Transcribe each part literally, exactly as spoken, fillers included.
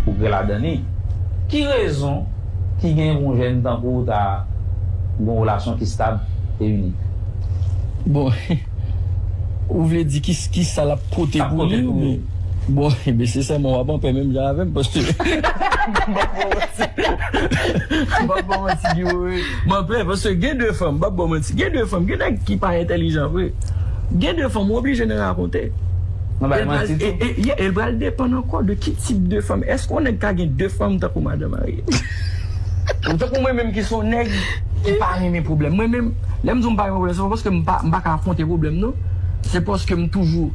Pwogrè ladan li. Ki rezon ki gen pou yon jèn tankou w ta gen yon relasyon ki stab e inik? Bon, ou vle di ki, ki sa l ap pote pou li oubyen? Bon, ebyen, sensèman, w ap anpè menm jan avè m, paske m p ap ba w manti. M p ap ba w manti, Guy, wi. M anpè, paske gen de fanm, m p ap ba w manti, gen de fanm, gen nèg ki pa entèlijan vre. Gen de fanm, ou oblije nan rakonte. Nan bay manti tou. E, e, e, e l pral depann ankò de ki tip de fanm. Èske yon nèg ka gen de fanm tankou madan marye? Ou tankou mwen menm ki se yon nèg ki pa renmen pwoblèm. Mwen menm, lè m di w m pa renmen pwoblèm, se pa paske m pa, m pa ka afwonte pwoblèm, non. Se paske m toujou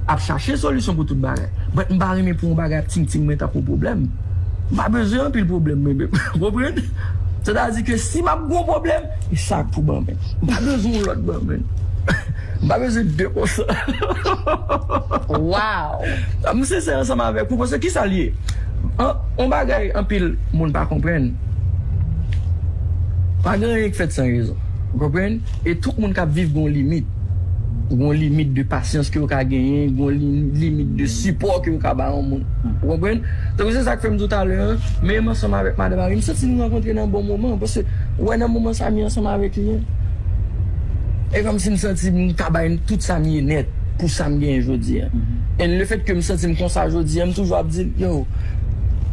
ap chache solisyon pou tout bagay. But m pa renmen pou yon bagay ap ting ting mwen tankou pwoblèm. M pa bezwen anpil pwoblèm, mwen menm. Ou konprann? Sètadi ke si m ap gen yon pwoblèm, e sa k pou ban mwen. M pa bezwen yon lòt ban mwen. M pa bezwen de konsa. Wow! M sensè ansanm avèk ou, paske kisa l ye? An, yon bagay anpil moun pa konprann. Pa gen anyen k fèt san rezon. Ou konprann? E tout moun k ap viv gen yon limit. Gen yon limit de pasyans ke yo ka genyen, gen yon li-, limit de sipò ke yo ka ba yon moun. Ou konprann? Tankou se sa k fè m di w talè a, menm ansanm avèk madan mari, m santi nou rankontre nan bon moman, paske ou wè nan moman sa m ye ansanm avèk li an, e kòmsi m santi m ka bay tout sa m ye nèt pou sa m genyen jodi a. And lefètke m santi m konsa jodi a, m toujou ap di l, yo,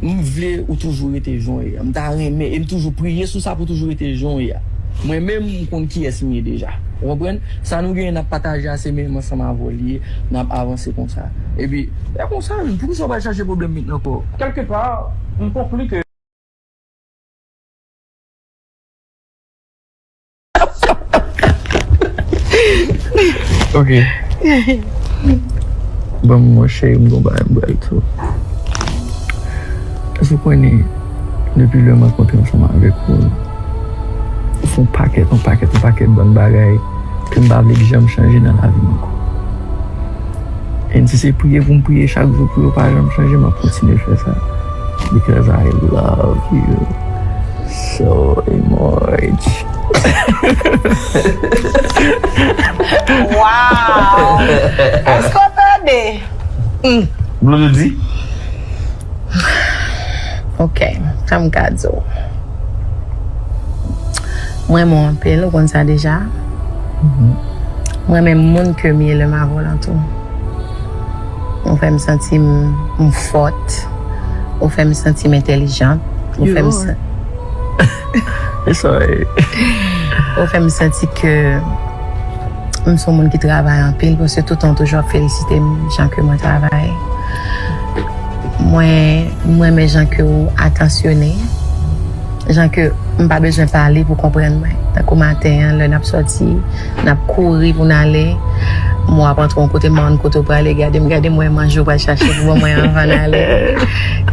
m vle ou toujou rete jan w ye a. M ta renmen, e m toujou priye sou sa pou toujou rete jan w ye a. Mwen menm, m konn kiyès m ye deja. Ou konprann? Sa nou genyen n ap pataje a, se menm ansanm avè w li ye, n ap avanse konsa. Epi, e konsa, poukisa w pral chache pwoblèm met nan kò w? Kèlkepa, m konkli ke Ok. Ban m, mon cheri, m gon bagay m pral di w. Èske w konnen, depi lè m rankontre ansanm avèk ou, ou fè yon pakèt, yon pakèt, yon pakèt bann bagay ke m pa vle k janm chanje nan lavi m ankò. And si se priye pou m priye chak jou pou yo pa janm chanje, m ap kontinye fè sa. Because I love you so much. Wow! Èske w tande? Mm. Blondedy? Ok, sa m ka di w. Mwen renmen w anpil, ou konn sa deja. Mhm. Mwen renmen moun ke m ye lè m avè w lan tou. Ou fè m santi m, m fòt. Ou fè m santi m entèlijant. Ou fè m sa-, It's alright. Ou fè m santi ke m se yon moun ki travay anpil, paske toutan w toujou ap felisite m jan ke mwen travay. Mwen, mwen renmen jan ke w atansyone, jan ke m pa bezwen pale pou konprann mwen. Tankou maten an, lè n ap sòti, n ap kouri pou n ale. Mwen ap antre yon kote, m pa konn kote w prale, gade m, gade m, wè manje w pral chache pou ban mwen anvan n ale.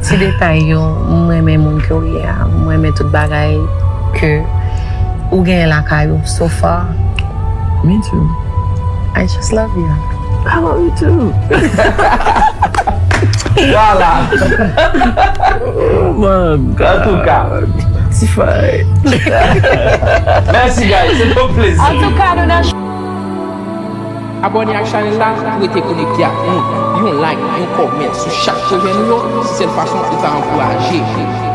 Ti detay yo, m renmen moun ke w ye a. M renmen tout bagay ke ou genyen lakay ou so far. Me too. I just love you. I love you too. Vwala. Oh my God. Antouka. Tifay. Mèsi, guys. Se yon plezi. Antouka, nou nan Abòne ak chanèl la pou rete konekte ak nou. Yon like, yon kòmè sou chak pwojè nou yo, se sèl fason ou ka ankouraje